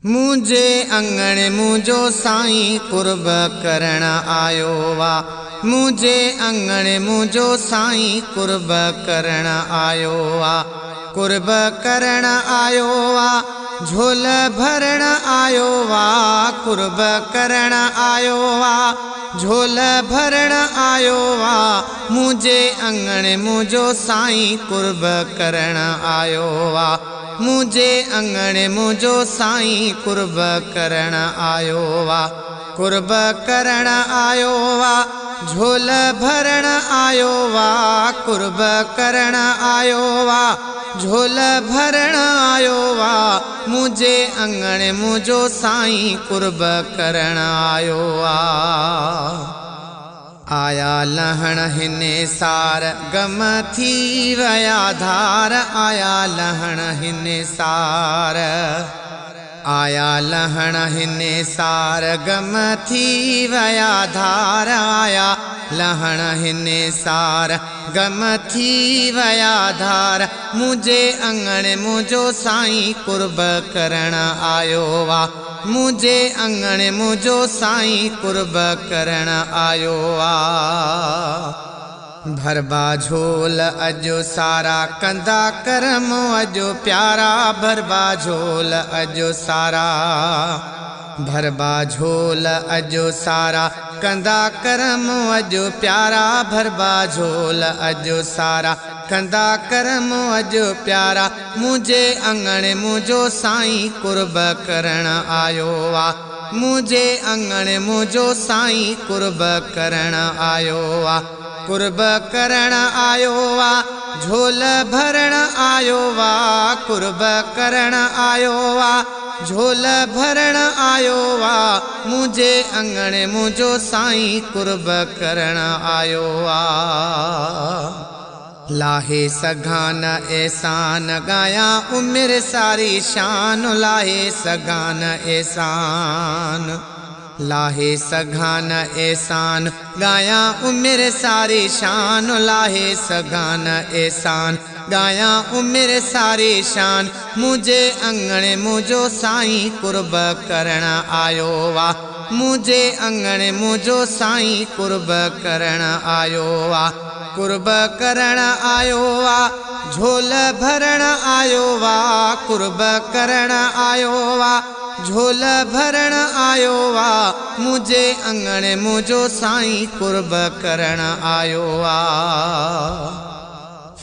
मुंहिंजे अंगण मुंहिंजो साईं कुर्ब करण आयो आ। मुंहिंजे अंगण मुंहिंजो साईं कुर्ब करण आयो आ। कुर्ब करण आयो आ, झोल भरण आयो आ। कुर्ब करण आयो आ, झोल भरण आयो आ। मुंहिंजे अंगण मुंहिंजो साईं कुर्ब करण आयो आ। मुंहिंजे अंगण मुंहिंजो साईं कुर्ब करण आयो आ। कुर्ब करण आयो आ, झोल भरण आयो आ। कुर्ब करण आयो आ, झोल भरण आयो आ। मुंहिंजे अंगण मुंहिंजो साईं कुर्ब करण आयो आ। आया लहण हिन सार, गम थी वया धार। आया लहण हिन सार, आया लहण हिन सार, गम थी वया धार। आया लहण हिन सार, गम थी वया धार। मुंहिंजे अंगण मुंहिंजो साईं कुर्ब करण आयो आ। मुंहिंजे अंगण मुंहिंजो साईं कुर्ब करण आयो आ। भरबा झोल अॼु सारा, कंदा करम अॼु प्यारा। भरबा झोल अॼु सारा, भरबा झोल अॼु सारा, कंदा करम अॼु प्यारा। भरबा झोल अॼु सारा, कंदा करम अॼु प्यारा। मुंहिंजे अंगण मुंहिंजो साईं कुर्ब करण आयो आ। मुंहिंजे अंगण मुंहिंजो साईं कुर्ब करण आयो आ। कुर्ब करण आयो आ, झोल भरण आयो आ। कुर्ब करण आयो आ, झोल भरण आयो आ। मुंहिंजे अंगण मुंहिंजो साईं कुर्ब करण आयो आ। लाहे सघां न एहसान, ॻायां उमिरि सारी शान। लाहे सघां न एहसान, लाहे सघां न एहसान, ॻायां उमिरि सारी शान। लाहे सघां न एहसान, ॻायां उमिरि सारी शान। मुंहिंजे अंगण मुंहिंजो साईं कुर्ब करण आयो आ। मुंहिंजे अंगण मुंहिंजो साईं कुर्ब करण आयो आ। कुर्ब करण आयो आ, झोल भरण आयो आ। कुर्ब करण आयो आ, झोल भरण आयो आ। मुंहिंजे अंगण मुंहिंजो साईं कुर्ब करण आयो आ।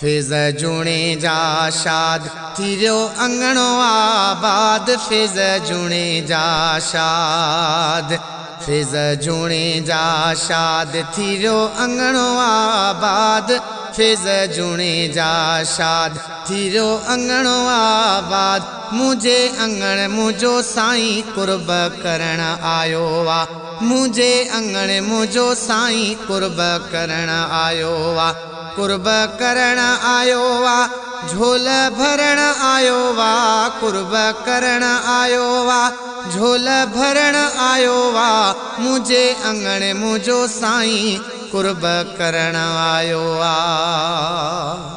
फिज़ जुणेजा शाद थी वियो अंगणो आबाद। फिज़ जुणेजा शाद, फिज़ जुणेजा शाद थी वियो अंगणो आबाद। फिज़ जुणेजा शाद थी वियो अंगणो आबाद। मुंहिंजे अंगण मुंहिंजो साईं कुर्ब करण आयो आ। मुंहिंजे अंगण मुंहिंजो साईं कुर्ब करण आयो आ। कुर्ब करण आयो आ, झोल भरण आयो आ। कुर्ब करण आयो आ, झोल भरण आयो आ। मुंहिंजे अंगण मुंहिंजो साईं कुर्ब करण आयो आ।